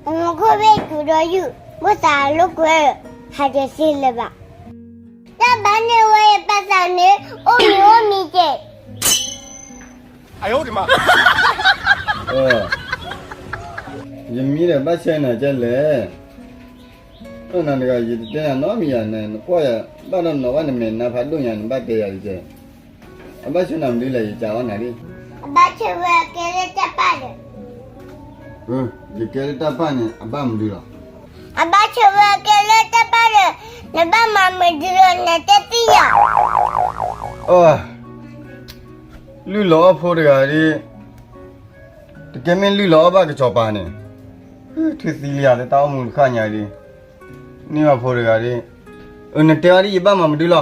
အမူခိၣ်ဘ့ၣ်ကူဒီးယုၢ်, ဘၣ်သးလိာ်ကွဲ, ဟးတသ့လၢၤဘၣ်. တၢ်ဘၣ်န့ၢ်ဝဲယပာ်သးန့ၣ် အိၣ်မံၤအိၣ်မံၤကဲၣ်. ယမံဒီးဘၣ်ဆၢနၤကဲလဲၣ်. အနၤတဂၤ ယတတဲနၤနီတမံၤယၤန့ၣ် နကွၢ်ယၤ ဘၣ်ဒီးနီၤဘၣ်နမဲာ်နါဖးဒိၣ်ညါ နဘၣ်တဲယၤတကဲၢ်. အဘၣ်ဆၢနၤမနုၤလဲၣ် ယကးအီၣ်နၤလံ. အဘၣ်ဆၢဝဲကဲလၢတၢ်ပာ်ဒီး, ယကဲလၢတၢ်ပာ်န့ၣ် အဘၣ်မနုၤလီၤ. အဘၣ်ဆၢဝဲကဲလၢတၢ်ပာ်ဒီး, နဘၣ်မၤမနုၤလီၤ နတဲသ့ယၤ. လုၢ်လီၤအီၣ်ဖိတဂၤဒ် တကဲမ့ၢ်လုၢ်လီၤအီၣ်ဘၣ်ကစီၤပၤန့ၣ်, ထူၣ်သံလံယၤလၢတၢ်အိၣ်မူတခါညါဒ်, န့ၢ်ဘၣ်ဖိတဂၤဒ်, အၢ နတဲအီၤဒ်ယဘၣ်မၤမနုၤလီၤ.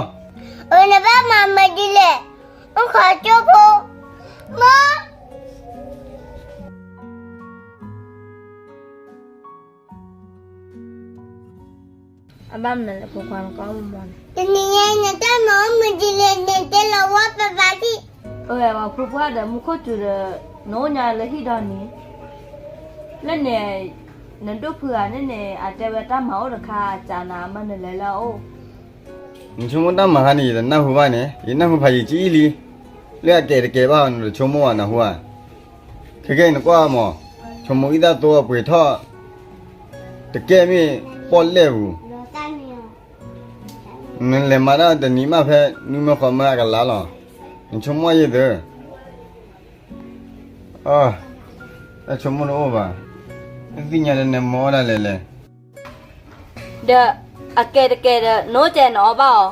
အၢ နဘၣ်မၤမနုၤလဲၣ်, အိၣ်ခိးကၠိဖိ, မၢ အဘၣ်မနုၤလဲၣ် ဖိခွါနကအိၣ်မူမီန့ၣ်, တနံၤညါနတၢ်မၤအိၣ်မနုၤလဲၣ် နတဲလီၤဝဲပပာ်ခံ. အၢ ပှၤဖိခွါဒီးမူခိၣ်စူၤဒီး နအိၣ်ညါလၢဟံၣ်ဒီးန့ၣ်, လၢန့ၣ်, နဒိၣ်ဖုဂၤန့ၣ်န့ၣ် အတဲဝဲတၢ်မၤအိၣ်တခါ အစးနၤမၤနုၤလဲၣ်လၢအအိၣ်. နဆိကမိၣ်တၢ်မၤဟါန့ၣ် ယတနၢ်ဟူဘၣ်န့ၣ်, ယနၢ်ဟူဖးယံာ်ကံအံၤလံ, လၢအကဲတကဲဘၣ်နတဆိကမိၣ်ဘၣ်နၢ်ဟူဧါ. ခဲကဲနကွၢ်မး, ဆိကမိၣ်အံသၣ်သိအပှ့ၤထီၣ်, တကဲမ့ၢ်ပီၣ်လဲၣ်ပူၤ, နလဲၤမၤတၢ်တနံၤမးဖဲ နွံမၢဃီမၢအကလးလီၤ. နဆိကမိၣ်ယဲၢ်သၢ, တၢ်ဆိကမိၣ်တအိၣ်ဘၣ်, နသ့ၣ်ညါလၢနမၤအီၣ်ဒၣ်လဲာ်လဲာ်. ဒီးအကဲတကဲဒီး နအိၣ်ကဲနအီၣ်ဘၣ်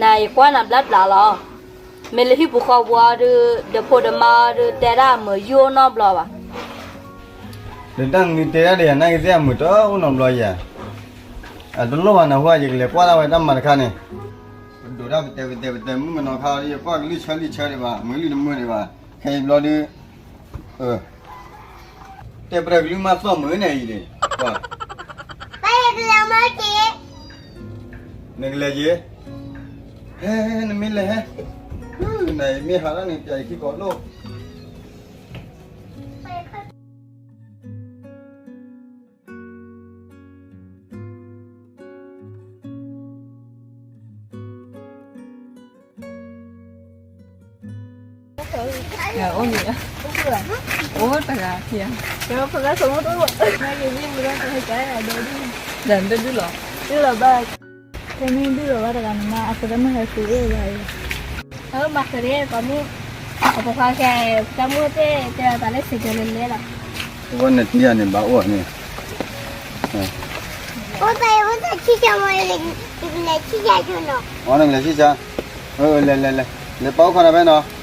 အီၤ, နၤယကွၢ်နၤဘျါဘျါလီၤ. မ့ၢ်လၢဟံၣ်ပူၤဃီပူၤအီၤဒုး ဒီးဖိဒီးမါအီၤဒုး တဲဒၣ်အမုာ်ယိၣ်နီတဘျီဘၣ်. ဒီးတၢ်နုၤတဲဒၣ်ဒီးယၤ နာ်က့သ့ၣ်အမုာ်တအိၣ်နီတဘျီယၤ, အတလိၣ်ဘၣ်နၢ်ဟူဧါ, ယကလဲၤကွၢ်ဒၣ်ဝဲတၢ်မၤတခါန့ၣ်, ပဒိးတၢ်ပတဲပတဲပတဲမုၣ်ကနီၤခါအီၤဒုး ယကွၢ်ကလုၢ်ဆၢလံာ်ဆၢဒံးဘၣ်, မုာ်လုၢ်တမုာ်ဒံးဘၣ်, ခဲအံၤဘျီဒုး တဲပတၢ်ကလုၢ်မးသီၣ်မုာ်န့ၣ်အံၤန့ၣ်, နကလဲၤယ့, ဟဲ နမ့ၢ်လဲၤဟဲ, နမ့ၢ်ဟးလၢန့ၣ် ပျဲယခံကိးလိၣ်. အိၣ်တဂၤ, ဒုးလီၤ, ဒုးလီၤဘၣ်, ခဲမ့ၢ်ဒုးလီၤဘၣ်တဂၤန့ၣ်မး အဃိတၢ်မုၢ်ဟဲဃုအ့ၣ်ဘၣ်အံၤ, အမၤဃုာ်ဒ်ပှၤမုၣ်, အဖိခွါခဲ, တၢ်မုၣ်သ့ၣ်တဲတၢ်လၢစံးကဲလၢလဲလီၤ, အဝဲနတံၤယၤန့ၣ် ဘၣ်အိၣ်န့ၣ်, အိၣ်သးအိၣ်သးဆံၣ်ဆါမး, နကလဲၤဆံၣ်ဆါဆိနီၤ, နကလဲၤဆံၣ်ဆါ, လဲၤလဲၤလဲၤ, လဲၤပာ်အိၣ်ခိးနၤဖဲနီၤ.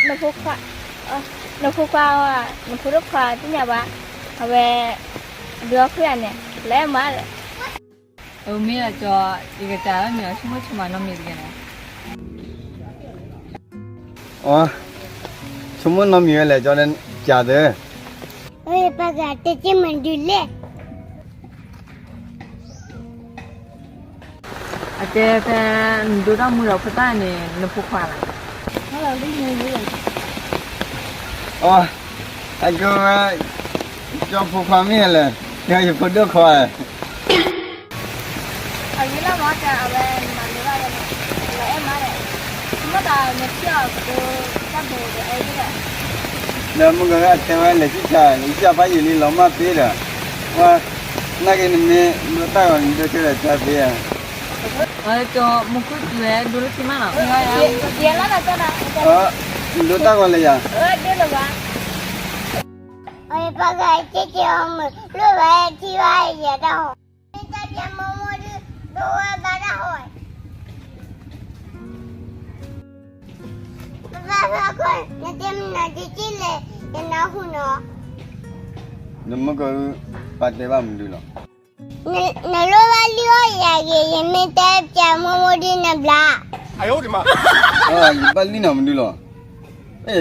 နဖိခွါ, နဖိခွါ, နဖိဒိၣ်ခွါသ့ၣ်ညါဘၣ်, အဝဲ, ဒုးအီၣ်ခွံဂၤန့ၣ်, လဲၤမးဒီး, မ့ၢ်အကၠီ, ယကစၢ်အီၣ်မ့ၤအီၤ ဆိကမိၣ်ဆိကမးနီတမံၤတဂ့ၤန့ၣ်, အ, ဆိကမိၣ်နီတမံၤဝဲလဲၣ် ကၠီလၢကၢ်သၢ, ပှၤဂၤတဲက့ၤမနုၤလဲၣ်. အတဲဖဲ နဒိတၢ်မူဒီးဖိသၣ်န့ၣ် နဖိခွါလီၤ. အကဝဲ, ကၠီဖိခွါမ့ၢ်လဲၣ်, ယဖိဒိၣ်ခွါ, အဂ့ၤလီၤမး ကၠီ အဝဲမၤလိဘၣ်ဝဲ, လီၤအဲၣ်မးဒီး, မ့ၢ်တၢ်နထံၣ်အီၤကိးတၢ်ဘိးဒီးအဲၣ်ဒၣ်, ဒီးမုၢ်ကဂၤတဲဝဲလဲၤဆံၣ်ဆါ, လဲၤဆံၣ်ဆါဖးယံာ်လံလီၤမၢ်သ့ဒီး, ဝဲ, နာ်က့နမ့ၢ်ဒိတၢ်ဂီၤန့ၣ် ဒိဆၢဒီးဆါသ့ဧါ. ကၠီ မူခိၣ်စူၤဝဲဒိလၢခံမးနီၤ, ဒိတၢ်ဂီၤလၢယၤ, ပှၤဂၤက့ၤက့ၤအီၤမုာ် လိၣ်ဝဲထံဝဲယဲၢ်တၢ်ဟီၣ်, မ့ၢ်တၢ်ပျဲမိၢ်မိၢ်ဒုး ဒိဝဲဘၣ်တၢ်ဟီၣ်, ပပၢ်ဖၢခိၣ် နတဲမနုၤတက့ၢ်လဲၣ် ယနၢ်ဟူနီၤ, နမ့ၢ်ကပာ်တဲဘၣ်မနုၤလီၤ. နလိၣ်ဘၣ်လုၢ်အီၣ်ယၤဂ့ၤ ယမ့ၢ်တဲပျဲမိၢ်မိၢ်ဒုးနဘျါ, ယဘၣ်လုၢ်နၤမနုၤလီၤ,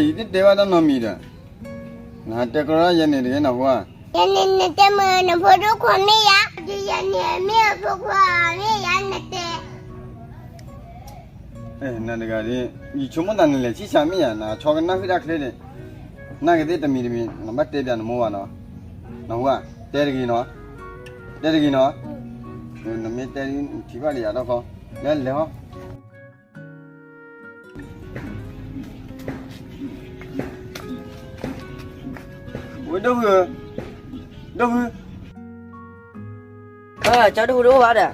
ယတတဲဘၣ်တၢ်နီတမံၤဒီး, နဟးတဲကရၢယဲန့ၣ်တဂ့ၤနၢ်ဟူဧါ. ယဲန့ၣ်နတဲမုၢ်နဖိဒိၣ်ခွါမ့ၢ်ယၤ, ယဲန့ၣ်မ့ၢ်အဖိခွါမ့ၢ်ယၤနတဲ. နတဂၤဒ်, ယဆိကမိၣ်သးနလဲၤဆံၣ်ဆါမ့ၢ်ယၤ, နဆီကနၣ်ဃုာ်တၢ်ချ့န့ၣ်, နာ်က့သ့ၣ်တမံၤတမံၤ နဘၣ်တဲပျးနမိၢ်ဘၣ်နီၤ, နဟူဧါ, တဲတဂ့ၤနီၤ, တဲတဂ့ၤနီၤ, နမ့ၢ်တဲဒ်နထံၣ်ဘၣ်ဒီးယၤဒီးခီ, လဲၤလဲၤဟီ. ဝဲဒိၣ်ဖု, ဒိၣ်ဖု, ကၠီဒိၣ်ဖုတအိၣ်ဘၣ်ဒီး,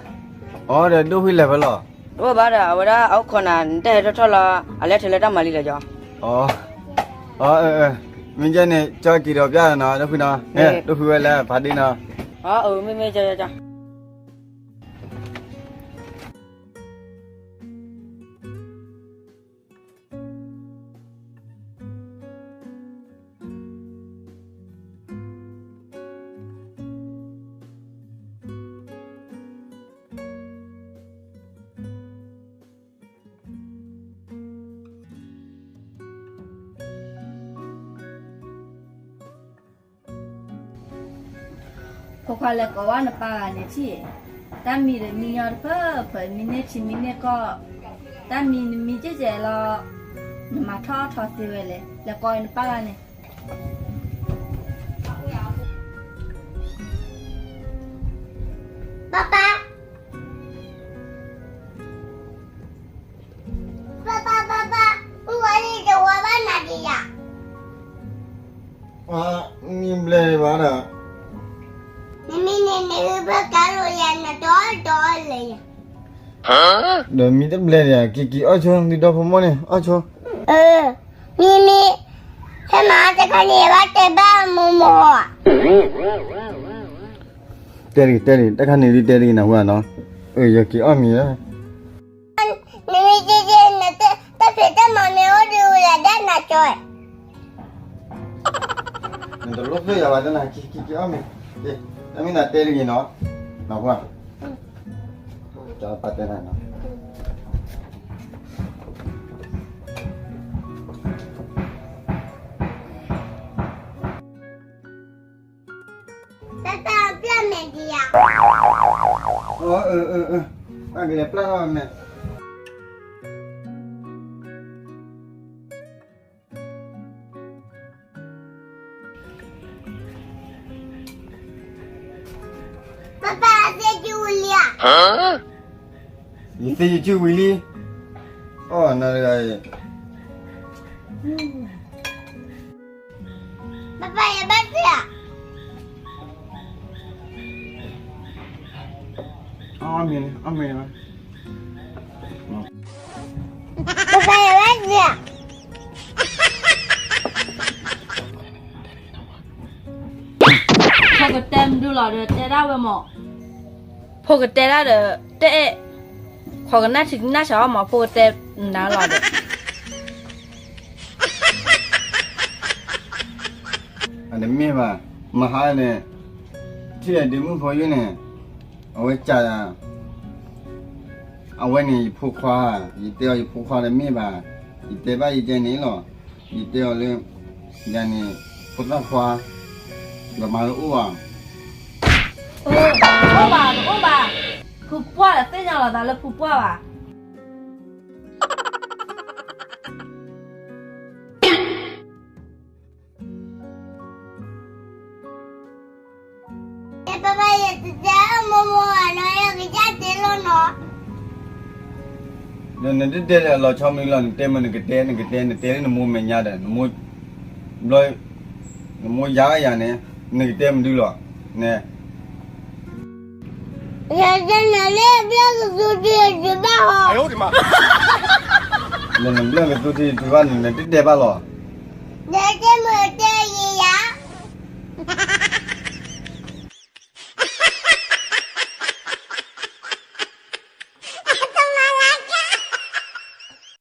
အိၣ်ဒီးဒိၣ်ဖုလဲၤဖဲလဲၣ်, တအိၣ်ဘၣ်ဒီး အဝဲဒၣ်အအိၣ်ခိးနၤ နတၢ်ဟဲထီၣ်ထီၣ်လီၤ အလဲၤထဲလၢတၢ်မၤလံလီၤကၠီ. အၢ, မ့ၢ်ကဲန့ၣ် ကၠီက့ၤဒီးပျၢ်နီၤ ဒိၣ်ဖုနီၤ, ဒိၣ်ဖုဝဲလၢဖးဒ့နီၤ. အၢ မ့မ့ၢ်ကၠီကၠီ. ဖိခွါလဲၤကိးဝဲနပၢ်ဂၤန့ၣ် ထံၣ်, တၢ်မံဒီးမံညီတဖၢဖၢ, မံန့ၢ်ထံမံန့ၢ်ကီၢ်, တၢ်မံနမံကဲကဲလီၤ, နမၤထီၣ်ထီသ့ဝဲလဲၣ်, လဲၤကိးနပၢ်ဂၤန့ၣ်. ပၢ်ပၢ်, ပၢ်ပၢ်ပၢ်ပၢ်, မုၢ်ဝါလံတဝါဘၣ်နၤဒံးယၤ. မံဘျဲၣ်ဘၣ်ဒီး, နမံန့ၣ်နဂ့ၤဖၢကါလိာ်ယၤ နတီတီလဲၤယၤ, ဒီးမံတဘျဲၣ်ဒံး က့ၤက့ၤအီၣ်ဆိ သုဒီဖိမိၢ်န့ၣ် အီၣ်ဆိ. မံမံ, ဖဲမၤတခါန့ၣ်ဘၣ်တဲဘၣ်မိၢ်မိၢ်. တဲတဂ့ၤ တဲတဂ့ၤ တၢ်ခါန့ၣ်ဒ်တဲတဂ့ၤနၢ်ဟူဧါနီၤ, အၢ ယက့ၤအီၣ်မံၤလၢ နမ့ၢ်က့ၤက့ၤ နတၢ်ဖံးတၢ်မၤမ့ၢ်အိၣ်ဒီးဝဲဒၣ်နၤကၠီ, နတလိၣ်သ့ၣ်ယၤဘၣ်တနၤ က့ၤက့ၤအီၣ်မ့ၤ, တၢ်မ့ၢ်နၤတဲတဂ့ၤနီၤ, နၢ်ဟူဧါ, ကၠီပၢ်တဲနၤနီၤ. တၢ်တၢ်ပျၢ်မဲာ်ဒံးဧါ, အၢ အၢ အၢ အၢ ပၢ်ကလဲၤပျၢ်ထီၣ်ဝဲမဲာ်. ပၢ်ပၢ်သ့ၣ်ကၠူဝံၤလံဧါ, ယသ့ၣ်ယကၠူဝံၤလံ, အိၣ်နၤတဂၤအံၤ. ပၢ်ပၢ်ယဘၣ်သ့ၣ်ဧါ, အီၣ်မ့ၤန့ၣ် အီၣ်မ့ၤန့ၣ်, ပၢ်ပၢ်ယဘၣ်သ့ၣ်ဧါ. ဖိကတဲမဒုလီၤဒီးတဲဒၣ်ဝဲမး, ဖိကတဲဒၣ်ဒီး တအဲၣ်, ခိးကနၣ်ထံကနၣ်ဆးအီၣ်မး ဖိကတဲနၤလီၤဒီး အတမ့ၢ်ဘၣ်, မဟါန့ၣ် ထံၣ်ဒ့မုၣ်ဖိယိၣ်န့ၣ်, အဝဲကးယၤ, အဝဲန့ၣ်ယဖိခွါ, ယတဲအီၤယဖိခွါတမ့ၢ်ဘၣ်, ယတဲဘၣ်ယတဲန့ၣ်လီၤ, ယတဲအီၤလၢ ယၤန့ၣ် ဖိသၣ်ခွါ, ဒီးမၤလၢအိၣ်ဘၣ်, အိၣ်ဘၣ်တအိၣ်ဘၣ်, ဖုပှၢ်ဒီးသ့ၣ်ညါလီၤသးလၢဖုပှၢ်ဘၣ်. ပၢ်ပၢ်ယတတဲမိၢ်မိၢ်ဘၣ်နီၤ ယကစၢ်တဲလီၤနီၤ, ဒီးနတတဲလၢအလီၤဆီမနုၤလီၤ, နတဲမ့ၢ်နကတဲ နကတဲ နတဲလၢနမိၢ်မဲာ်ညါဒီး နမိၢ်, ဘျီ, နမိၢ်ယါဂၤယၤန့ၣ် နကတဲမနုၤလီၤ, န ယတဲနၤလၢဘျၢကသူထံတဘၣ်ဟီ, လၢနဘျၢကသူထံတဘၣ်န့ၣ် နတတဲဘၣ်လီၤ, ယတဲမ့ၢ်